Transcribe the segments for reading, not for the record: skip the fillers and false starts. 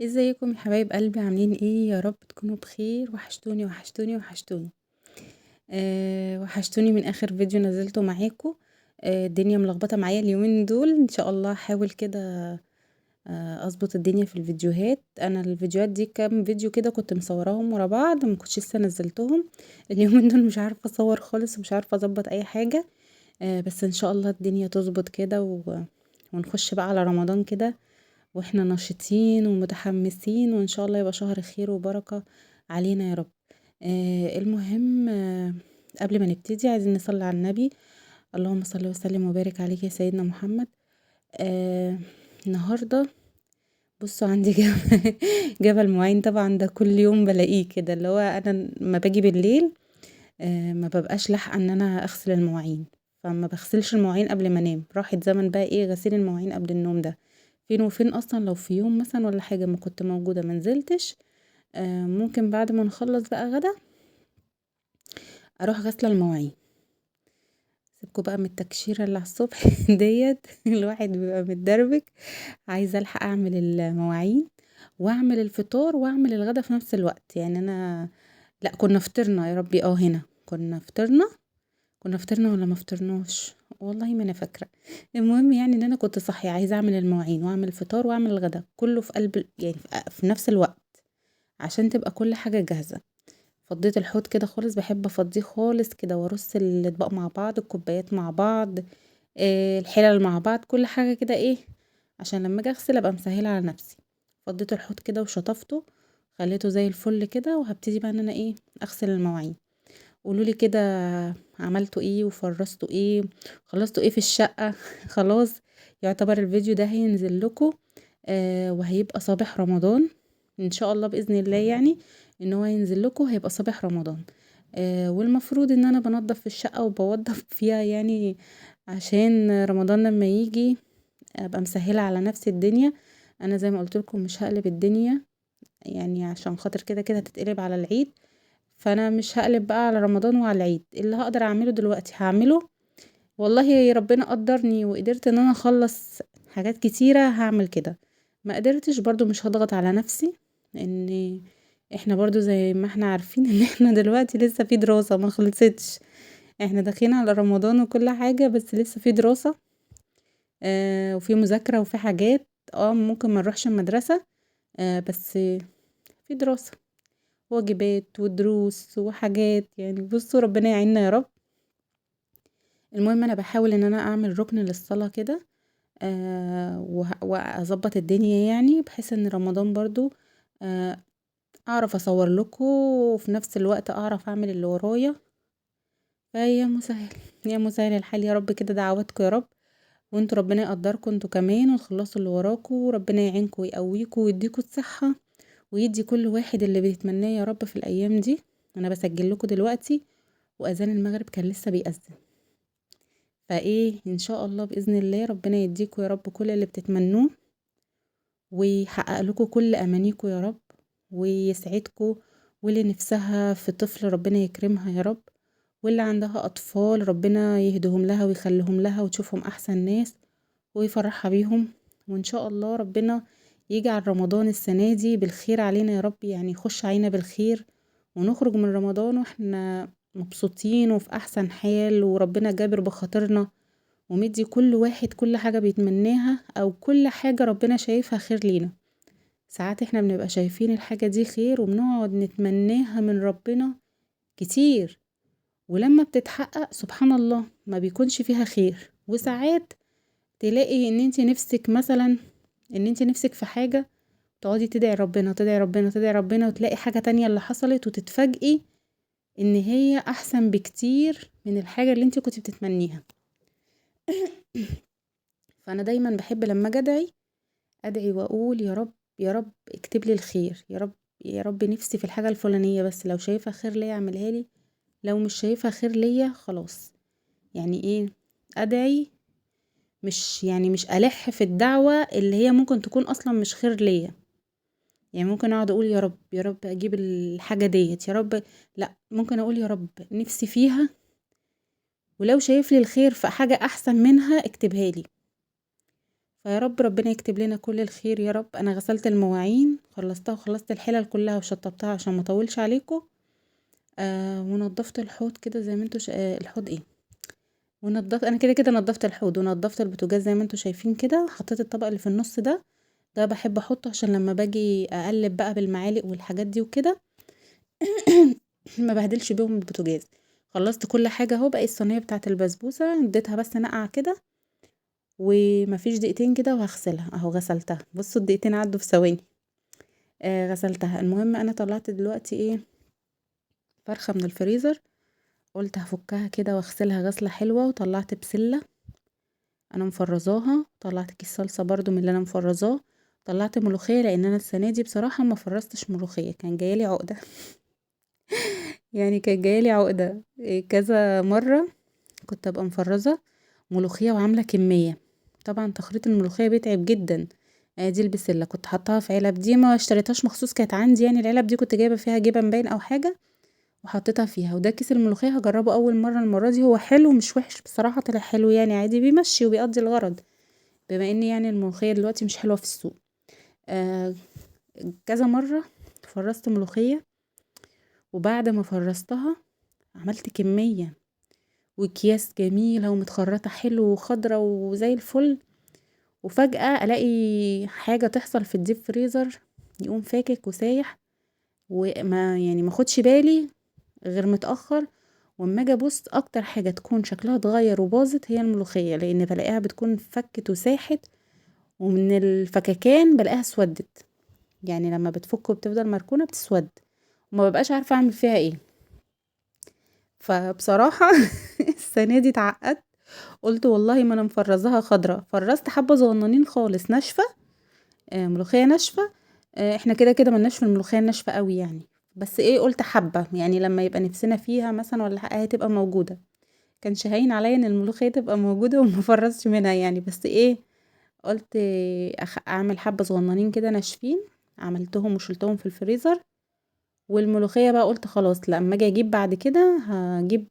ازيكم يا حبايب قلبي؟ عاملين ايه؟ يا رب تكونوا بخير. وحشتوني وحشتوني وحشتوني. وحشتوني من اخر فيديو نزلته معاكم. الدنيا ملخبطة معايا اليومين دول. ان شاء الله هحاول كده اظبط الدنيا في الفيديوهات. انا الفيديوهات دي كام فيديو كده كنت مصوراهم ورا بعض، ما كنتش لسه نزلتهم. اليومين دول مش عارفه اصور خالص ومش عارفه اظبط اي حاجة. بس ان شاء الله الدنيا تظبط كده ونخش بقى على رمضان كده واحنا نشيطين ومتحمسين، وان شاء الله يبقى شهر خير وبركة علينا يا رب. المهم، قبل ما نبتدي عايزين نصلي على النبي. اللهم صل وسلم وبارك عليك يا سيدنا محمد. النهارده بصوا عندي جبل مواعين، طبعا ده كل يوم بلاقيه كده، اللي هو انا لما باجي بالليل، ما ببقاش لاحقة ان انا اغسل المواعين، فما بغسلش المواعين قبل ما انام. راحت زمن بقى ايه غسيل المواعين قبل النوم ده، فين وفين اصلا. لو في يوم مثلا ولا حاجة ما كنت موجودة ما نزلتش، ممكن بعد ما نخلص بقى غدا اروح غاسله المواعين. سيبكوا بقى من التكشيره اللي على الصبح ديت، الواحد بيبقى متدربك. عايزه الحق اعمل المواعين واعمل الفطار واعمل الغدا في نفس الوقت. يعني انا لا كنا فطرنا يا ربي، هنا كنا فطرنا، كنا فطرنا ولا ما فطرناش والله ما انا فاكره. المهم ان انا كنت صاحية عايزه اعمل المواعين واعمل الفطار واعمل الغدا كله في قلب، يعني في نفس الوقت، عشان تبقى كل حاجة جاهزة. فضيت الحوض كده خالص، بحب افضيه خالص كده وارص الاطباق مع بعض، الكوبايات مع بعض، الحلل مع بعض، كل حاجة كده ايه، عشان لما اجي اغسل ابقى مسهلة على نفسي. فضيت الحوض كده وشطفته، خليته زي الفل كده، وهبتدي بقى ان انا ايه اغسل المواعين. قولولي كده عملتوا ايه وفرزتوا ايه، خلصتوا ايه في الشقة؟ خلاص يعتبر الفيديو ده هينزل لكم، وهيبقى صباح رمضان ان شاء الله باذن الله. ان هو ينزل لكم هيبقى صباح رمضان. والمفروض ان انا بنظف في الشقة وبوضب فيها، عشان رمضان لما يجي ابقى مسهلة على نفسي الدنيا. انا زي ما قلت لكم مش هقلب الدنيا، عشان خاطر كده كده هتتقلب على العيد، فانا مش هقلب بقى على رمضان وعلى العيد. اللي هقدر اعمله دلوقتي هعمله، والله ربنا قدرني وقدرت ان انا اخلص حاجات كتيرة هعمل كده، ما قدرتش برضو مش هضغط على نفسي، لان احنا برضو زي ما احنا عارفين ان احنا دلوقتي لسه في دراسة ما خلصتش، احنا داخلين على رمضان وكل حاجة بس لسه في دراسة، وفي مذاكرة وفي حاجات، ممكن ما نروحش المدرسة، بس في دراسة واجبات ودروس وحاجات، ربنا يعيننا يا رب. المهم انا بحاول ان انا اعمل ركن للصلاة كده، واظبط الدنيا، بحيث ان رمضان برضو، اعرف اصور لكم وفي نفس الوقت اعرف اعمل اللي ورايا. فيا مسهل يا مسهل الحال يا رب كده، دعواتكم يا رب، وانتوا ربنا يقدركم انتوا كمان وتخلصوا اللي وراكم، وربنا يعينكم ويقويكم ويديكم الصحة ويدي كل واحد اللي بيتمناه يا رب في الايام دي. انا بسجل لكم دلوقتي واذان المغرب كان لسه بيأذن، فايه ان شاء الله باذن الله ربنا يديكم يا رب كل اللي بتتمنوه ويحقق لكم كل امانيكم يا رب ويسعدكم، واللي نفسها في طفل ربنا يكرمها يا رب، واللي عندها اطفال ربنا يهديهم لها ويخليهم لها وتشوفهم احسن ناس ويفرحها بيهم. وان شاء الله ربنا يجعل رمضان السنة دي بالخير علينا يا رب، يخش علينا بالخير ونخرج من رمضان واحنا مبسوطين وفي احسن حال، وربنا جابر بخاطرنا ومدي كل واحد كل حاجة بيتمناها او كل حاجة ربنا شايفها خير لينا. ساعات احنا بنبقى شايفين الحاجة دي خير وبنقعد نتمناها من ربنا كتير، ولما بتتحقق سبحان الله ما بيكونش فيها خير. وساعات تلاقي ان انت نفسك مثلا، ان انت نفسك في حاجة تقعدي تدعي ربنا تدعي ربنا تدعي ربنا، وتلاقي حاجة تانية اللي حصلت وتتفاجئي ان هي احسن بكتير من الحاجة اللي انت كنت بتتمنيها. فانا دايما بحب لما اجي ادعي ادعي واقول يا رب يا رب اكتب لي الخير، يا رب يا رب نفسي في الحاجة الفلانية، بس لو شايفة خير ليا اعملها لي، لو مش شايفة خير ليا خلاص. يعني ايه ادعي؟ مش الح في الدعوة اللي هي ممكن تكون اصلا مش خير ليا. ممكن اقعد اقول يا رب يا رب اجيب الحاجة ديت يا رب، لا ممكن اقول يا رب نفسي فيها، ولو شايف لي الخير في حاجة احسن منها اكتبها لي. فيا رب ربنا يكتب لنا كل الخير يا رب. انا غسلت المواعين خلصتها، وخلصت الحلل كلها وشطبتها عشان ما اطولش عليكم. ونضفت الحوض كده زي ما انتوا الحوض ايه، ونضفت انا كده كده نضفت الحوض ونضفت البوتاجاز زي ما انتوا شايفين كده. حطيت الطبق اللي في النص ده، ده بحب احطه عشان لما باجي اقلب بقى بالمعالق والحاجات دي وكده ما بهدلش بيهم البوتاجاز. خلصت كل حاجة اهو، باقي الصينية بتاعه البسبوسه اديتها بس نقعه كده ومفيش دقيقتين كده وهغسلها اهو. غسلتها، بصوا الدقيقتين عدوا في ثواني. غسلتها. المهم انا طلعت دلوقتي ايه، فرخة من الفريزر، قلت هفكها كده واغسلها غسله حلوة. وطلعت بسلة انا مفرزاها، طلعت كيس صلصه برضو من اللي انا مفرزاه، طلعت ملوخية لان انا السنة دي بصراحة ما فرزتش ملوخية، كان جايلي عقده يعني كان جايلي عقده كذا مرة كنت ابقى مفرزه ملوخية وعامله كمية. طبعا تخريط الملوخية بيتعب جدا. دي البسله كنت حطاها في علب، دي ما اشتريتهاش مخصوص، كانت عندي يعني العلب دي كنت جايبه فيها جبن باين او حاجة وحطيتها فيها. وده كيس الملوخية هجربه اول مرة المرة دي، هو حلو مش وحش بصراحة، طلع حلو يعني عادي، بيمشي وبيقضي الغرض، بما ان يعني الملوخية دلوقتي مش حلوة في السوق. كذا مرة فرزت ملوخية، وبعد ما فرزتها عملت كمية واكياس جميلة ومتخرطه حلو وخضره وزي الفل، وفجاة الاقي حاجة تحصل في ال deep freezer يقوم فاكك وسايح، وما يعني ما اخدش بالي غير متاخر. واما اجي ابص اكتر حاجة تكون شكلها اتغير وباظت هي الملوخية، لان بلاقيها بتكون فكت وساحت، ومن الفككان بلاقيها اسودت، يعني لما بتفك وبتفضل مركونة بتسود، وما ببقاش عارفه اعمل فيها ايه. فبصراحة السنة دي اتعقدت، قلت والله ما انا مفرزاها خضرة، فرزت حبه صغننين خالص ناشفة، ملوخية ناشفة. احنا كده كده ملناش في الملوخية الناشفه قوي يعني، بس ايه قلت حبه يعني لما يبقى نفسنا فيها مثلا ولا حاجة هتبقى موجودة. كانش هين عليا ان الملوخية تبقى موجودة وما فرزش منها يعني، بس ايه قلت اعمل حبه صغننين كده ناشفين، عملتهم وشلتهم في الفريزر. والملوخيه بقى قلت خلاص لما اجي اجيب بعد كده هجيب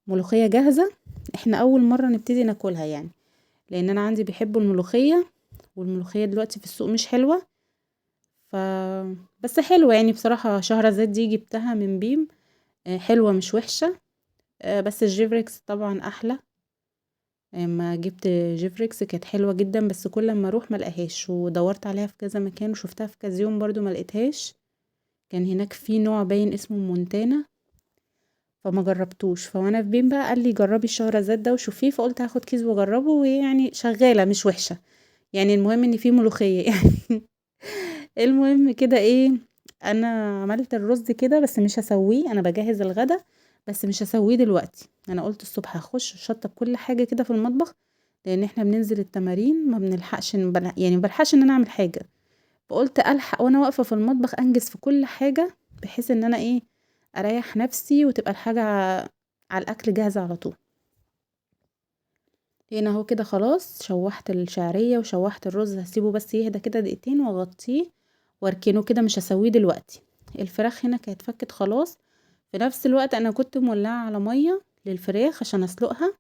ملوخية جاهزة، احنا اول مرة نبتدي ناكلها يعني، لان انا عندي بيحبوا الملوخية، والملوخيه دلوقتي في السوق مش حلوة، ف بس حلوة يعني بصراحة. شهرزاد دي جبتها من بيم، حلوة مش وحشة، بس الجيفريكس طبعا احلى. اما جبت جيفريكس كانت حلوة جدا، بس كل ما اروح ما الاقيهاش، ودورت عليها في كذا مكان وشفتها في كذا يوم برضو ما لقيتهاش. كان هناك في نوع باين اسمه مونتانا فما جربتوش، فوانا في بيم بقى قال لي جربي الشهرزاد ده وشوفيه، فقلت هاخد كيس واجربه، ويعني شغالة مش وحشة يعني، المهم ان في ملوخية يعني. المهم كده ايه، انا عملت الرز كده بس مش هسويه، انا بجهز الغدا بس مش هسويه دلوقتي. انا قلت الصبح هخش اشطب كل حاجة كده في المطبخ، لان احنا بننزل التمارين ما بنلحقش يعني ما بلحقش ان انا اعمل حاجة، فقلت الحق وانا واقفة في المطبخ انجز في كل حاجة، بحيث ان انا ايه اريح نفسي وتبقى الحاجة على الاكل جاهزة على طول. هنا اهو كده خلاص شوحت الشعرية وشوحت الرز، هسيبه بس يهدى كده دقيقتين واغطيه واركنه كده، مش هسويه دلوقتي. الفراخ هنا كانت فكت خلاص. في نفس الوقت انا كنت مولعه على مية للفراخ عشان اسلقها،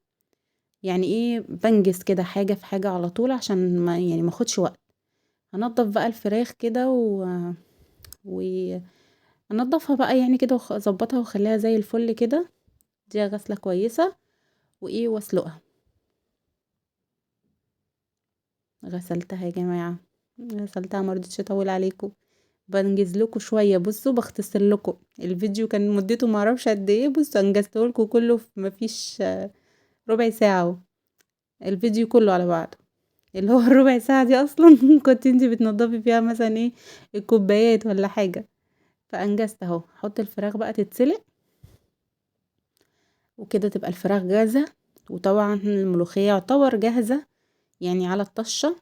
يعني ايه بنجز كده حاجة في حاجة على طول عشان ما يعني ما اخدش وقت. هنضف بقى الفراخ كده و انضفها بقى يعني كده واظبطها واخليها زي الفل كده، دي غسله كويسة وايه واسلقها. غسلتها يا جماعة، غسلتها ما رضيتش اطول عليكم، بنجز لكم شوية. بصوا بختصر لكم الفيديو، كان مدته ما اعرفش قد ايه، بصوا انجزته لكم كله في مفيش ربع ساعة اهو، الفيديو كله على بعضه اللي هو الربع ساعة دي اصلا كنت انتي بتنضفي فيها مثلا ايه الكوبايات ولا حاجة. فانجزت اهو. حط الفراخ بقى تتسلق وكده تبقى الفراخ جاهزة، وطبعا الملوخية يعتبر جاهزة يعني على الطشه.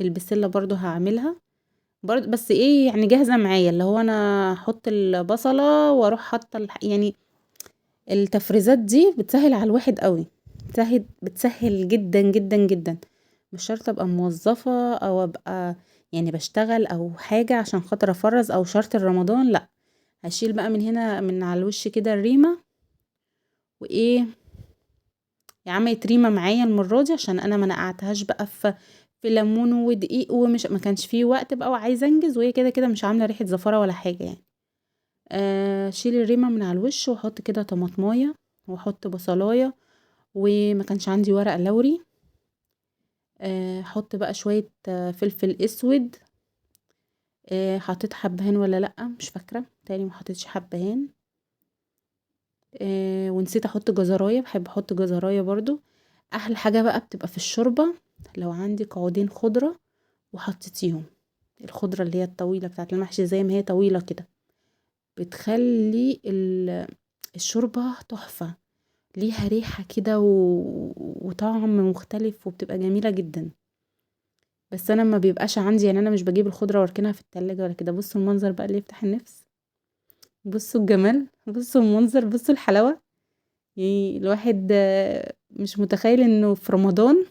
البسله برضو هعملها برضو، بس ايه يعني جاهزة معايا، اللي هو انا احط البصله واروح حاطه يعني التفريزات دي بتسهل على الواحد قوي، بتسهل جدا جدا جدا. مش شرط ابقى موظفة او ابقى يعني بشتغل او حاجة عشان خاطر افرز او شرط الرمضان، لا هشيل بقى من هنا من على الوش كده الريمه، وايه يا عم ريمه معايا المرة دي عشان انا ما نقعتهاش بقى في في ليمون ودقيق، ومش ما كانش فيه وقت بقى وعايزه انجز، وهي كده كده مش عامله ريحه زفاره ولا حاجة يعني. شيل الريمه من على الوش واحط كده طماطمايه واحط بصلايه، وما كانش عندي ورق لوري. احط بقى شوية فلفل اسود. حطيت حبهان ولا لا مش فاكره، تاني ما حطيتش حبهان. ونسيت احط جزرايه، بحب احط جزرايه برضو. احلى حاجة بقى بتبقى في الشوربة لو عندك عودين خضرة وحطيتيهم، الخضرة اللي هي الطويلة بتاعه المحشي زي ما هي طويلة كده، بتخلي الشوربة تحفة، ليها ريحه كده وطعم مختلف، وبتبقى جميلة جدا. بس انا ما بيبقاش عندي يعني، انا مش بجيب الخضرة واركنها في التلاجة ولا كده. بصوا المنظر بقى اللي يفتح النفس، بصوا الجمال، بصوا المنظر، بصوا الحلاوة. يعني الواحد مش متخيل انه في رمضان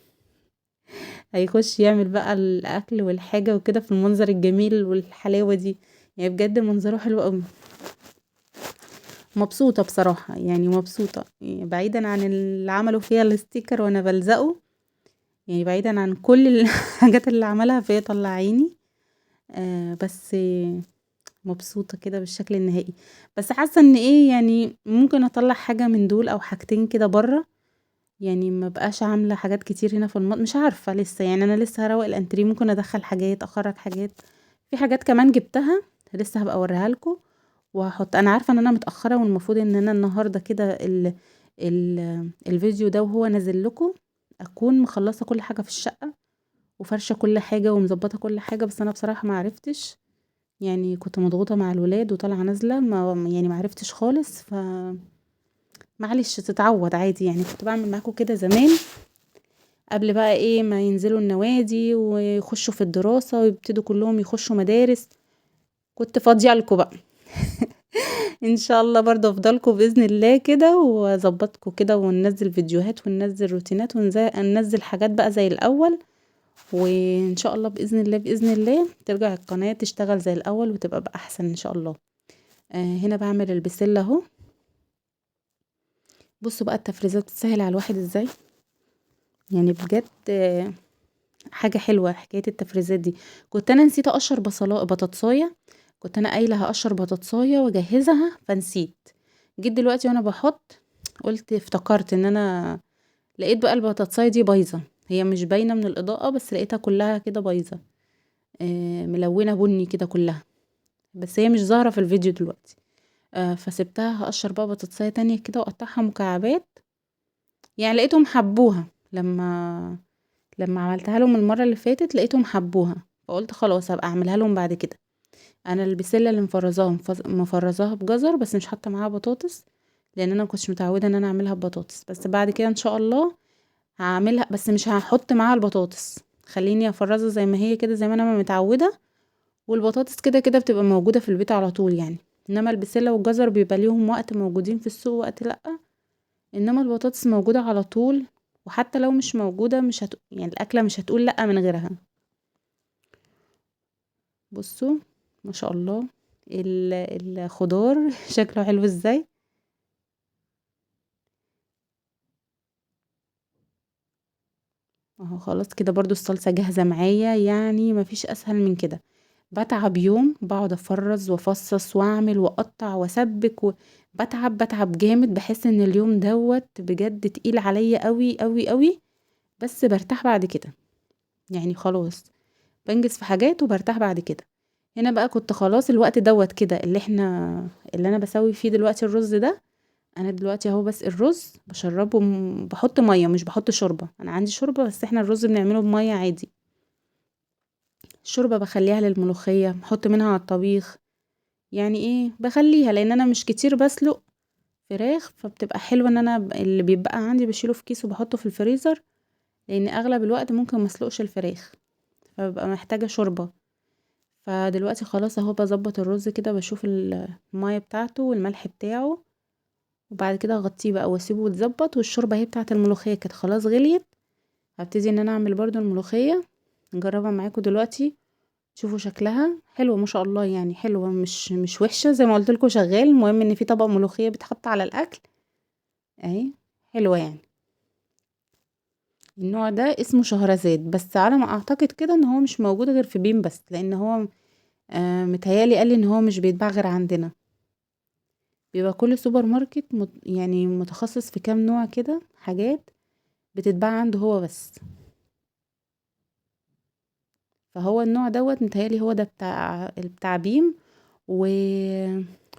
هيخش يعمل بقى الاكل والحاجة وكده في المنظر الجميل والحلاوة دي، يعني بجد منظره حلو قوي. مبسوطة بصراحة يعني، مبسوطة يعني، بعيدا عن اللي عملوا فيها ال sticker وانا بلزقه، يعني بعيدا عن كل الحاجات اللي عملها فيا طلع عيني. بس مبسوطة كده بالشكل النهائي. بس حاسة ان ايه يعني، ممكن اطلع حاجة من دول او حاجتين كده برا، يعني ما بقاش عاملة حاجات كتير هنا في المطبخ، مش عارفة لسه يعني، انا لسه هروق الانتريه، ممكن ادخل حاجات، اخرج حاجات، في حاجات كمان جبتها لسه هبقى اوريها لكم وهحط. انا عارفة ان انا متأخرة، والمفروض ان انا النهاردة كده الفيديو ده وهو نازل لكم اكون مخلصة كل حاجة في الشقة وفرشة كل حاجة ومظبطة كل حاجة، بس انا بصراحة ما عرفتش يعني، كنت مضغوطة مع الولاد وطالعة نازلة، ما عرفتش خالص. ف معلش تتعوض عادي يعني، كنت بعمل معاكم كده زمان قبل بقى ايه ما ينزلوا النوادي ويخشوا في الدراسة ويبتدوا كلهم يخشوا مدارس، كنت فاضية لكم بقى. ان شاء الله برضه افضلكم باذن الله كده، واظبطكم كده، وننزل فيديوهات وننزل روتينات وننزل حاجات بقى زي الاول، وان شاء الله باذن الله باذن الله ترجع القناة تشتغل زي الاول وتبقى باحسن ان شاء الله. هنا بعمل البسله اهو. بصوا بقى التفريزات بتسهل على الواحد ازاي، يعني بجد حاجة حلوة حكاية التفريزات دي. كنت انا نسيت اقشر بطاطسايه، كنت انا قايله هقشر بطاطسايه واجهزها فنسيت، جيت دلوقتي وانا بحط قلت افتكرت ان انا لقيت بقى البطاطسايه دي بايظة، هي مش باينة من الاضاءة بس لقيتها كلها كده بايظة، ملونة بني كده كلها، بس هي مش ظاهره في الفيديو دلوقتي. فسبتها هقشر بقى بطاطسايه تانية كده واقطعها مكعبات، يعني لقيتهم حبوها لما عملتها لهم المرة اللي فاتت، لقيتهم حبوها، فقلت خلاص هبقى اعملها لهم بعد كده. انا البسله اللي مفرزاها بجزر، بس مش حاطه معاها بطاطس لان انا ما كنتش متعوده ان انا اعملها ببطاطس، بس بعد كده ان شاء الله هعملها، بس مش هحط معاها البطاطس، خليني افرزها زي ما هي كده زي ما انا متعوده، والبطاطس كده كده بتبقى موجودة في البيت على طول يعني. انما البسله والجزر بيبقى ليهم وقت موجودين في السوق وقت لا، انما البطاطس موجودة على طول، وحتى لو مش موجودة مش يعني الاكلة مش هتقول لا من غيرها. بصوا ما شاء الله الخضار شكله حلو ازاي. اهو خلاص كده برضو الصلصه جاهزة معايا، يعني ما فيش اسهل من كده. بتعب يوم بقعد افرز وافصص واعمل واقطع واسبك بتعب جامد، بحس ان اليوم دوت بجد تقيل عليا قوي قوي قوي، بس برتاح بعد كده يعني، خلاص بنجز في حاجات وبرتاح بعد كده. هنا بقى كنت خلاص الوقت دوت كده اللي انا بسوي فيه دلوقتي الرز ده، انا دلوقتي اهو بس الرز بشربه بحط مية مش بحط شوربة، انا عندي شوربة بس احنا الرز بنعمله بميه عادي. الشوربة بخليها للملوخيه، بحط منها على الطبيخ، يعني ايه بخليها لان انا مش كتير بسلق فراخ، فبتبقى حلوة ان انا اللي بيبقى عندي بشيله في كيس وبحطه في الفريزر، لان اغلب الوقت ممكن ما اسلقش الفراخ فببقى محتاجه شوربة. فدلوقتي خلاص اهو بظبط الرز كده، بشوف المية بتاعته والملح بتاعه، وبعد كده اغطيه بقى واسيبه يتظبط. والشوربه اهي بتاعه الملوخية كانت خلاص غليت، هبتدي ان انا اعمل برضو الملوخية، نجربها معاكم دلوقتي شوفوا شكلها حلو ما شاء الله، يعني حلوة مش وحشة زي ما قلت لكم شغال. المهم ان في طبق ملوخية بيتحط على الاكل اهي، حلوة يعني. النوع ده اسمه شهرزاد، بس على ما اعتقد كده ان هو مش موجود غير في بيم بس، لان هو متهيالي قال لي ان هو مش بيتباع غير عندنا. بيبقى كل سوبر ماركت يعني متخصص في كام نوع كده حاجات بتتباع عنده هو بس. فهو النوع دوت متهيألي هو ده بتاع بيم،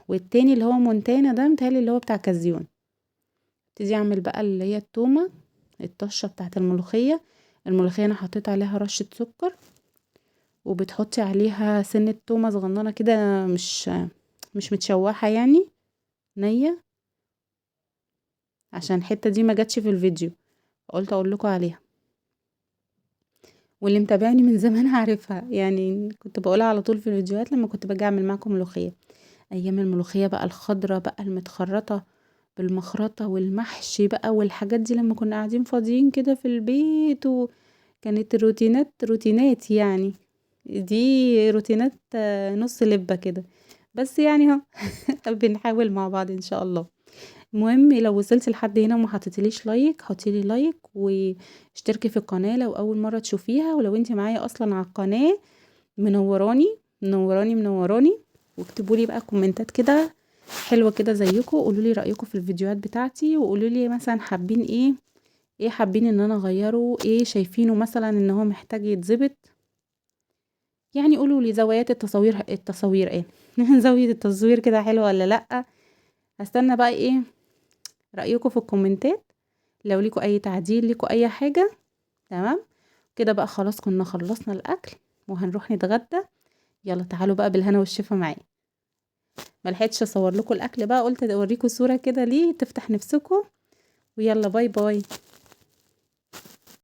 والتاني اللي هو مونتانا ده متهيألي اللي هو بتاع كازيون. ابتدي اعمل بقى اللي هي التومة الطشة بتاعت الملوخية. الملوخية انا حطيت عليها رشة سكر، وبتحطي عليها سنة تومة صغننة كده مش متشوحة يعني نية، عشان الحتة دي ما جاتش في الفيديو قلت اقول لكم عليها، واللي متابعني من زمان عارفها، يعني كنت بقولها على طول في الفيديوهات لما كنت باجي اعمل معاكم ملوخية. ايام الملوخية بقى الخضرة بقى المتخرطة بالمخرطة والمحشي بقى والحاجات دي، لما كنا قاعدين فاضيين كده في البيت، وكانت الروتينات روتينات يعني، دي روتينات نص لبة كده بس يعني اهو بنحاول مع بعض ان شاء الله. المهم لو وصلتي لحد هنا وما حطيتليش like، حطيلي like واشتركي في القناة لو اول مرة تشوفيها، ولو انت معايا اصلا على القناة منوراني منوراني منوراني. واكتبوا لي بقى كومنتات كده حلوة كده زيكم، قولوا لي رأيكم في الفيديوهات بتاعتي، وقولوا لي مثلا حابين ايه، ايه حابين ان انا اغيره، ايه شايفينه مثلا ان هو محتاج يتظبط، يعني قولوا لي زوايا التصوير، التصوير ايه زاوية التصوير كده حلوة ولا لا. هستنى بقى ايه رأيكم في الكومنتات، لو ليكوا اي تعديل ليكوا اي حاجة. تمام كده بقى خلاص كنا خلصنا الاكل وهنروح نتغدى. يلا تعالوا بقى بالهنا والشفا معايا. ما لحقتش اصور لكم الاكل بقى، قلت اوريكم صورة كده ليه تفتح نفسكم. ويلا bye bye.